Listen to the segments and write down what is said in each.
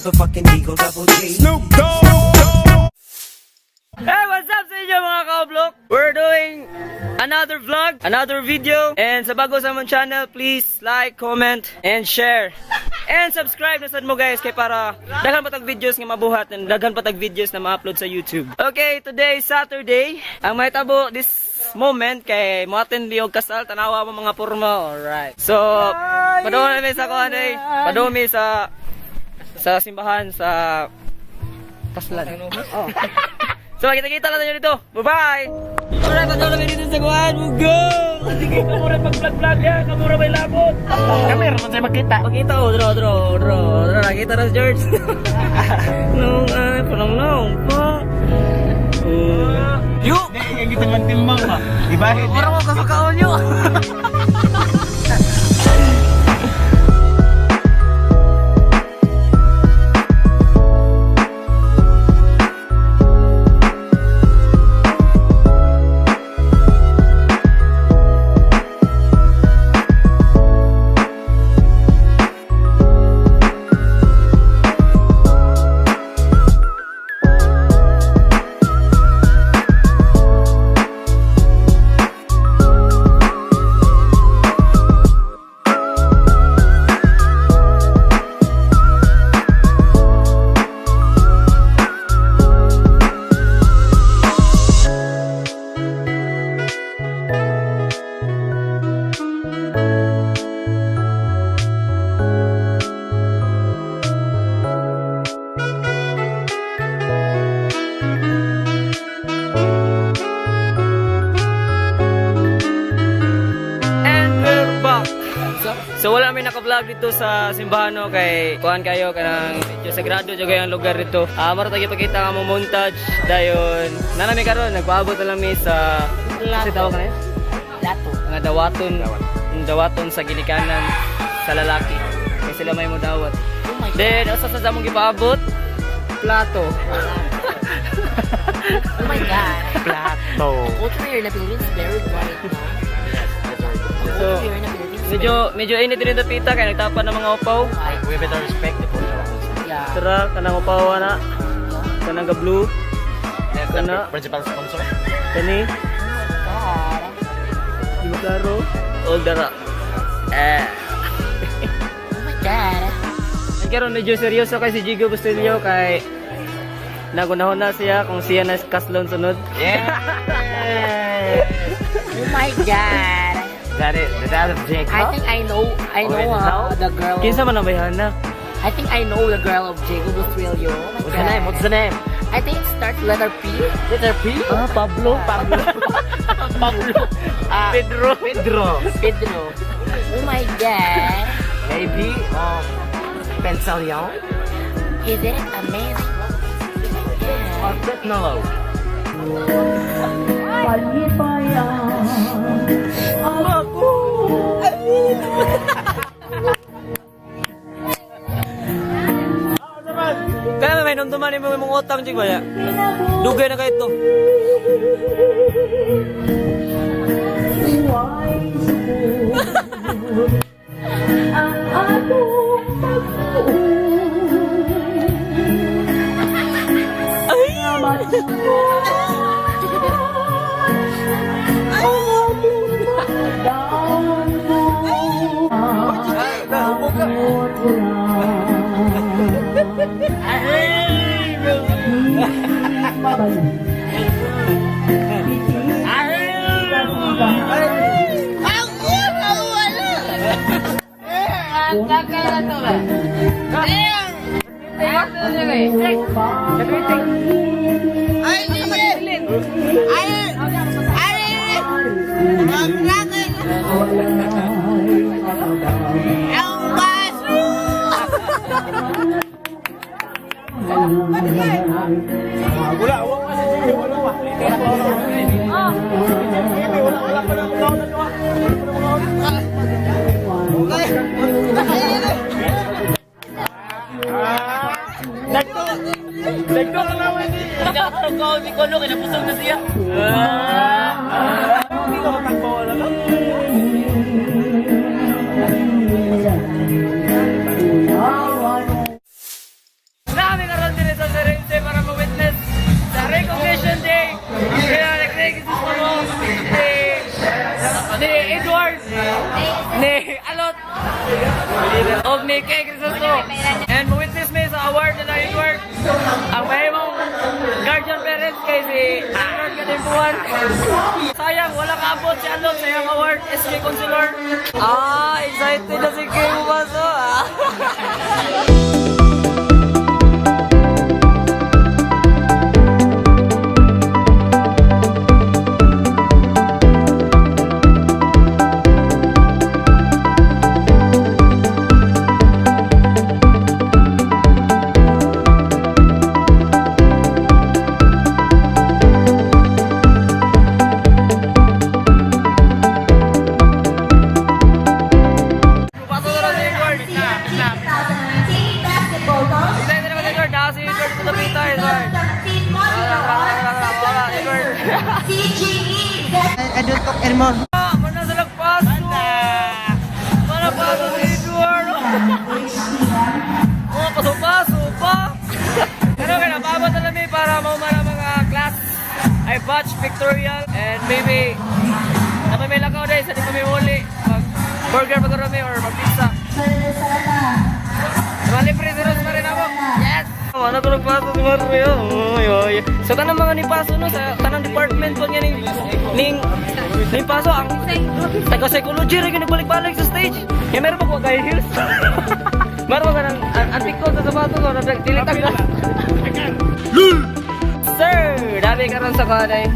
Motherfucking Eagle Double G. Snoop Dogg. Hey, what's up sa inyo, mga kaoblok? We're doing another vlog, another video. And sa bago sa among channel, please like, comment, and share. And subscribe na sad mo, guys, kay para daghan pa tag videos nga mabuhat and daghan pa tag videos na ma-upload sa YouTube. Okay, today is Saturday. Ang mahitabo this moment kay mo attend mi og kasal, tanawa mo mga porma. Alright. So, padung mi sa kuan eh. Padung mi sa simbahan sa kaslan. Oh. So, kita-kita lang tayo dito. Bye-bye! Alright, padung na dito sa kuan. We'll go! Sige, kamura pag-vlog-vlog ya. Kamura may labot. Kamera man sa'yo makita. Pakita oh, draw, draw, draw, draw. Nakita na si George. Nung ay, panong nung po. Oh. Yu! Hindi, yung gitimbang-timbang ba? Ibahin. Mura ko kasakaon nyo. And we're back. So wala may naka-vlog dito sa simbahan, no, kay kuan kayo kanang medyo sagrado jud kayo ang lugar dito. Ah, maro tagi pakita nga mo montage dayon. Nanami karon nagpaabot na lang mi sa kasi tawag na yun? Dato. Nga dawaton, dawaton sa ginikanan sa lalaki. Kay sila may mo dawat. Oh my God. Then usa sa among gipaabot, plato. Oh my God. Plato. Culture here in the Philippines is very bright, no? So, Culture here in the Philippines is medyo medyo init din dapita kay nagtapan ng mga upaw. very bright. We better respect the culture. Yeah. Tara, kanang upaw na. Kanang ga blue, That's the Kana. principal sponsor. kani. God. Di mo klaro. All dara. Eh. Oh my God. Karon medyo seryoso kay si Jigo Bustillo kay nagunahon na siya kung siya na kaslon sunod. Yeah. Oh my God. That is the dad of Jacob. I think I know Already know? the girl. Kinsa man ang bayhana? I think I know the girl of Jacob Australio. Oh my What's God. the name? What's the name? I think it starts letter P. Letter P? Ah, Pablo. Pablo. Pablo. Ah, Pedro. Pedro. Pedro. Oh my God. Maybe Pensalion Isn't it amazing? Oh or my God. Petnolo. Kaya may numduman nimo imong utang jig ba ya? Dugay na kay ito. Nagkakatog si Kolo, kinapusog na siya. Og ni Kay Crisosto. And witness me sa award nila Edward. Ang mahimong guardian parents kay si Edward Katimpuan. Sayang, wala kaabot si Alon sa iyang award, SK Consular. Ah, excited na si Kay Mubaso. Ah. Mubaso na lang si Edward. Basketball coach. Excited naman si Edward. Naka si Edward sa tapita, Edward. Wala, wala, wala, wala, Edward. CGE I don't talk anymore. Ah, mana sa lagpaso! Mana paso si Edward! Oh, paso-paso pa! Pero kaya napabot na namin para maumara mga class ay batch pictorial and maybe na may lakaw dahil sa di kami huli mag burger pag kami or mag pizza. Mali pre si Rosemary na mo. Yes! Ano ko nagpaso si Mario? Oy, oy. So tanang mga ni paso no sa tanang department po niya ning ning ning paso ang taga psychology ra gyud nagbalik-balik sa stage. Ya meron ba ko kay heels? Meron ba ka ng antik ko sa sapato ko na dili tag. Sir, dami karon sa kanay.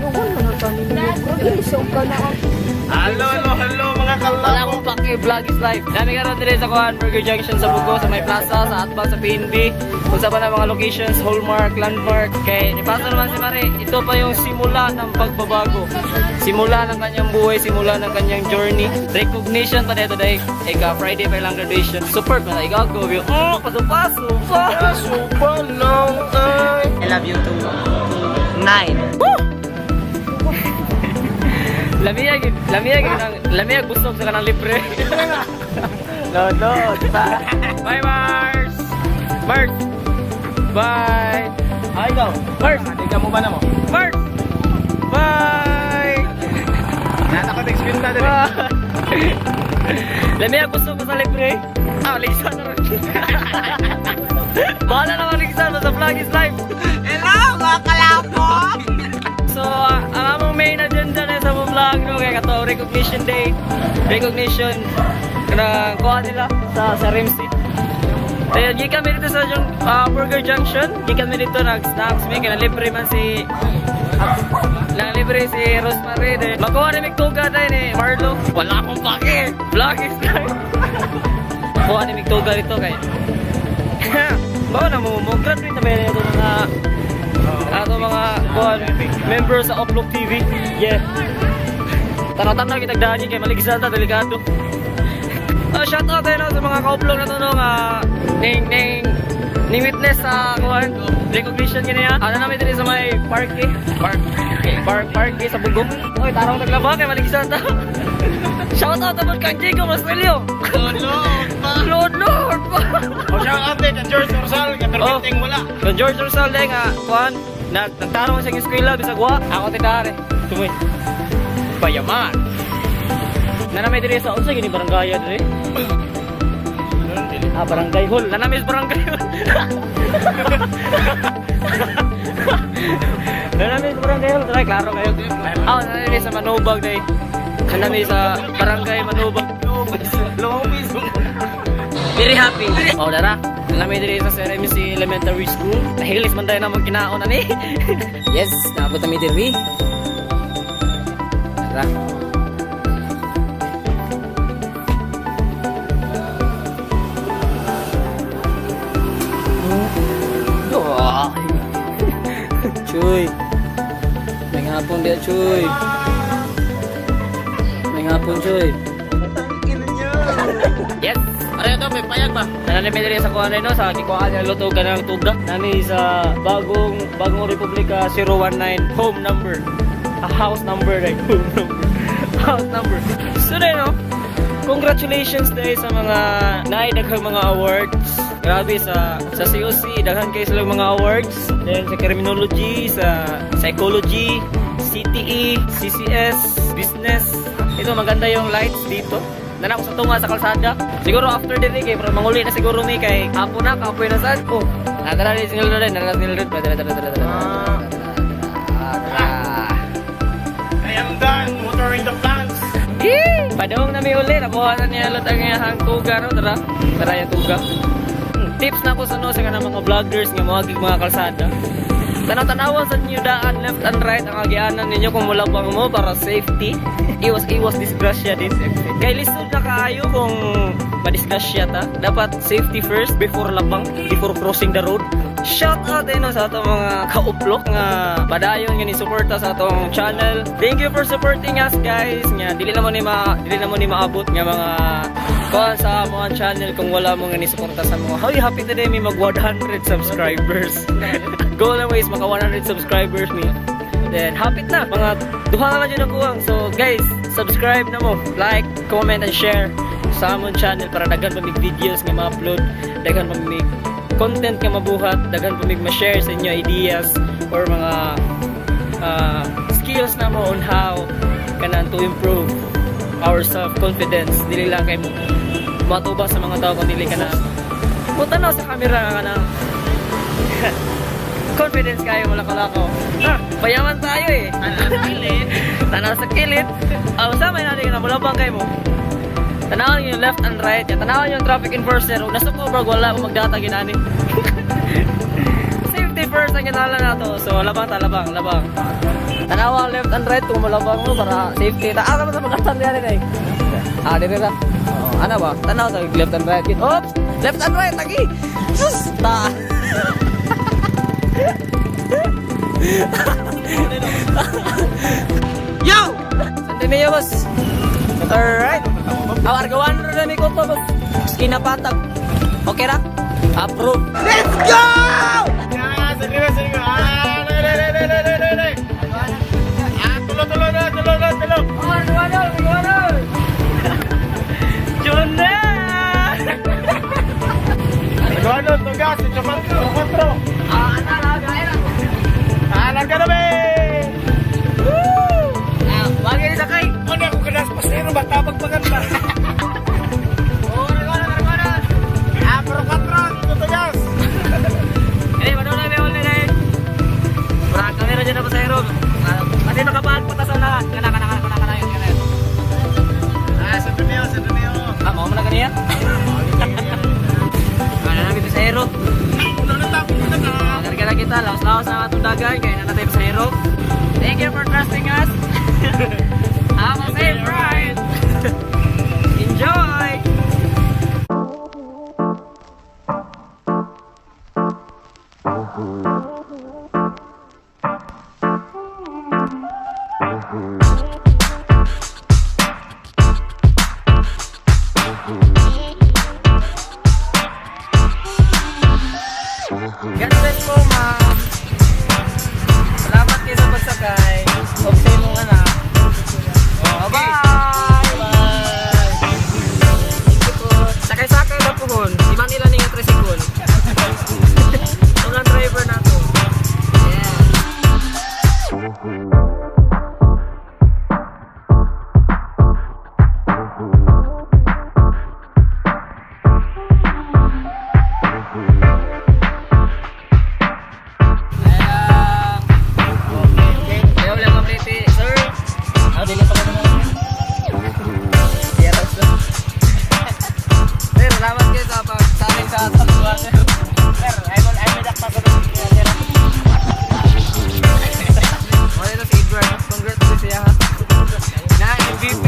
Hello, hello, hello mga Wala kalabo. akong pake, vlog is life. Dami karon dire sa kuan Burger Junction sa Bugo, sa may plaza, sa Atbang, sa PNB. Kung sa pa na mga locations, Hallmark, Landmark. Kay nipasa naman si Mare, ito pa yung simula ng pagbabago. Simula ng kanyang buhay, simula ng kanyang journey. Recognition pa dito dahil ika Friday pa lang graduation. Super pa na ikaw go. Oh, paso-paso pa. Super long ay. I love you too. Nine. Woo! Lamiyag, lamiyag, lamiyag busog sa kanang libre. Lolo, pa. Bye, Mars! Mars! Bye! Ay, ikaw. Mars! Ikaw mo ba na mo? Mars! Bye! Nata ko text na dali. Bye! Lamiyag busog ko sa libre. Ah, ligsan na rin. Bahala na maligsan. Basta vlog is life. Hello, mga kalapot! So, ang among main agenda na sa among vlog, no, kay kato recognition day, recognition kanang kuha nila sa Ramsey. Ayun, gikan mi dito sa yung, Burger Junction. Gikan mi dito nag-snacks mi kay libre man si lang libre si Rosemary. De. Makuha ni Migtuga tayo ni Marlo. Wala akong pake. Vlog is life. Kuha ni Migtuga dito kay. Bawa na mo mo graduate na ba ito mga ato mga kuan member sa Upload TV. Yeah. Tanaw-tanaw kitag daan kay maligsan ta delikado. Shout out tayo no, sa mga ka-upload na to no nga ning ning ning witness sa kuan recognition kini ha. Ano namin diri sa may park eh. Park park park eh, sa Bugong. Oy, tarong taglaba kay maligsan ta. Shout out tapos kang Jacob Australio. Lolo, pa. Lord Lord. O shout out din kay George Orsal, kay permitting wala. Kang George Rosal eh nga kuan nag nagtarong siya ng eskwela bisag wa ako titare. Tumoy. Payaman. Nanamay diri sa unsa gini barangay diri? Ah, barangay hall. Nanamay sa barangay hall. Nanamay sa barangay hall. Try klaro kayo. Ah, nanamay sa Manubag dai. Nanamay sa barangay Manubag. Lumapis. Very happy. Oh, dara. Nanamay diri sa Sir MC Elementary School. Nahilis man tayo na magkinaon ani. Yes, naabot kami diri. Tara. Oh. Chuy. May hapon dia, Chuy. May hapon, Chuy. Yes. Are ito, may payag ba? Nananami diri sa kuan no sa gikuhaan niya luto kanang tuga. Nami sa bagong bagong Republika 019 home number. A house number like home number. House number. So then, no, congratulations day sa mga naay daghang mga awards. Grabe sa COC daghan kay sila mga awards. Then sa criminology, sa psychology, CTE, CCS, business. Ito maganda yung lights dito. Naa ko sa tunga sa kalsada. Siguro after diri kay pero manguli na siguro mi kay hapon na, kapoy na sad. Oh, ah, tara di single road, nara single road. Tara, tara, tara, tara. Tara. I am done watering the plants. Yee! Padong na mi uli, nakuha na niya lot ang iyang tuga, no? Tara, tara yung tuga. Tips na ko sa no sa kanang mga vloggers nga moagig mga kalsada. Tanaw-tanawan sa inyo daan left and right ang agianan ninyo kung mulabang mo para safety. Iwas-iwas disgrasya din. Kay lisod na kaayo kung madisgrasya ta. Dapat safety first before labang, before crossing the road. Shout out din, no, sa atong mga kauplok nga padayon nga ni suporta sa atong channel. Thank you for supporting us, guys. Nga dili na mo ni maabot nga mga kuan sa mga channel kung wala mo nga ni suporta sa mga. Hoy, happy today may mag 100 subscribers. Goal na ways maka 100 subscribers mi. Then hapit na mga duha na lang jud ang kuwang. So guys, subscribe na mo, like, comment and share sa amon channel para daghan pa mig videos nga ma-upload, daghan pa mig content nga mabuhat, daghan pa mig ma-share sa inyo ideas or mga skills na mo on how kanan to improve our self-confidence. Dili lang kay mo matubang sa mga tao kung dili ka na mutanaw sa camera ka na confidence kayo wala kalakaw. Ah, payaman tayo eh. Tanaw sa kilid. Ah, sama natin na mulabang kayo mo. Tanawon yung left and right. Ya, tanawon yung traffic enforcer. Kung nasuko bro, wala mo magdata ginani. Safety first ang kinahanglan nato. So labang ta, labang, labang. Tanawa ang left and right kung mulabang mo para safety. Ta ah, sa magatan diyan eh. Ah, dire ra. Oo, ano ba? Tanaw sa left and right. Oops! Left and right lagi. Sus! Ta. Yo! Santineo, boss. Alright. Aw, argawan ro na ko to, boss. Kinapatag. Okay ra? Approve. Let's go! Yeah, sige na, sige. Ah, le, le, le, le, le, le, le. Ah, tulo, tulo na, tulo na, tulo. Oh, argawan, argawan. Jonah! Argawan, tugas, 8, 4. Ah, ana ra, gaya ra. Ah, larga na, be. Ah, wag ni sakay. Ano ako kanas pasero ba tabag paganda? Oh, argawan, argawan. Ah, pero 4, dito tugas. Eh, mano na may uli na eh. Mura kamera dyan na pasahero. Ah, kasi nakapaag pa ta sa unahan. Kana, kana, kana, kana, kana, kana. Ah, sa Duneo, sa Duneo. Ah, mao man na kaniya? Ano na may pasahero? Uno na tapos na na. Karga na kita, laos-laos na atong dagan, kaya na natin pasahero. Thank you for trusting us. Have a safe ride. Enjoy! God bless po, ma'am. Salamat kayo sa pagsakay. Huwag sa imong anak. Oh, bye! Bye! Sakay-sakay na po hon. Di ba nila nga tricycle? Ito nga driver na to. Yeah. Ayan. Ayaw lang ang plate, sir. Ah, dili pa naman. Yes, sir. Sir, salamat kayo sa pagsaling sa atong sir. Sir, I will dakpa sa sir. Wala na si Edward. Congrats sa siya ha. Na MVP.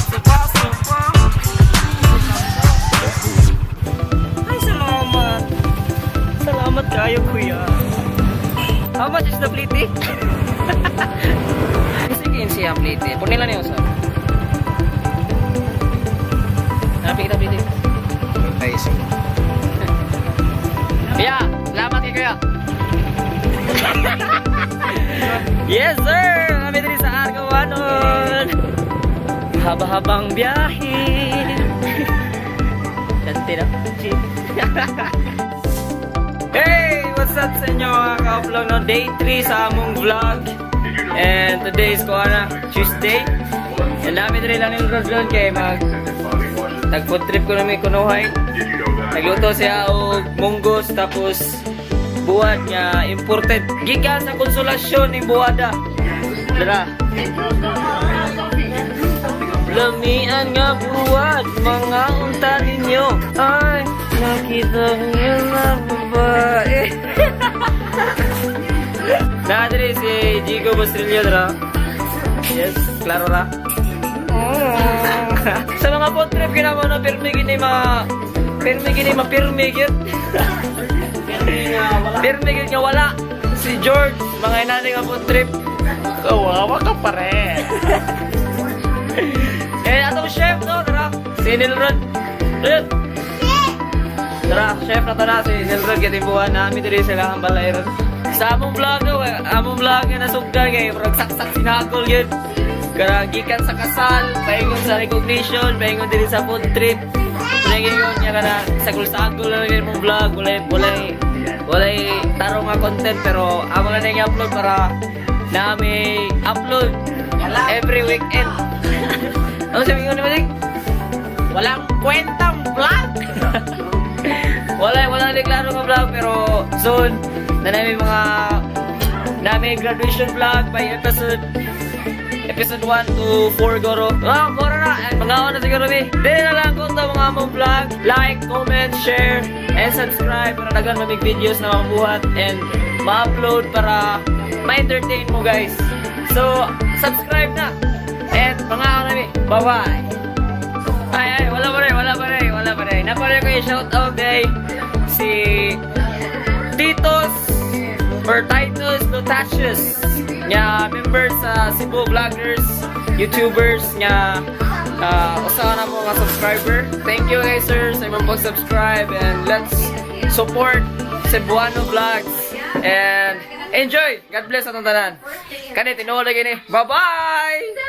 Supa, supa. Ay, salamat. Salamat kayo, kuya. How much is the plate? Sige, siya ang plate. Punila niyo, sir. Hanapin kita plate. Amazing. Kuya, salamat kay kuya. Yes, sir! Kami diri sa Argawanon. Haba-habang biyahe. Dante na. Hey! What's up sa inyo mga ka-vlog? No? Day 3 sa among vlog. And today is ko na, Tuesday. And dami diri lang yung road ron kay mag nag food trip ko nami kunuhay. Nagluto siya og munggos, tapos buwad nga imported. Gikan sa Konsolasyon ning buwada. Dara. Lamian nga buwad, mga unta ninyo. Ay, nakita niyo na babae. Na diri si Jigo Bostrillo dara. Yes, klaro ra. Sa mga food trip ginamo na pirmi gini mapirmi gyud. Pirmi gyud nga wala. Si George, mga inani nga food trip. Kawawa ka pa rin. Eh, atong chef, no? Tara, si Nilrod. Rod! Tara, chef na to na, si Nilrod, kitimbuhan namin diri sila ang balay ron. Sa among vlog, no, among vlog nga nasugdan kay murag saksak sinagol yun. Kara gikan sa kasal, paingon sa recognition, paingon diri sa food trip. Paingon niya kana sagol-sagol na lang mong vlog, walay tarong nga content, pero amo lang na upload para na may upload every weekend. Ano sabi ko ni Madig? Walang kwentang vlog. Wala ni klaro nga vlog, pero soon na namin mga namin graduation vlog by episode 1 to 4 goro. Ah, goro na. Ay, mga na siguro mi. Dili na lang kung mga among vlog. Like, comment, share, and subscribe para daghan mamig videos na mabuhat and ma-upload para ma-entertain mo guys. So, subscribe na. And mga na mi. Bye-bye. Ay, ay, wala pa rin, wala pa rin, wala pa rin. Napala ko yung shoutout day si Titos or Titus Lutatius nga member sa Cebu Vloggers, YouTubers nga usa na mo nga subscriber. Thank you guys, sir, sa imong pag-subscribe and let's support Cebuano Vlogs and enjoy. God bless atong tanan. Kani tinuod lagi ni. Bye-bye.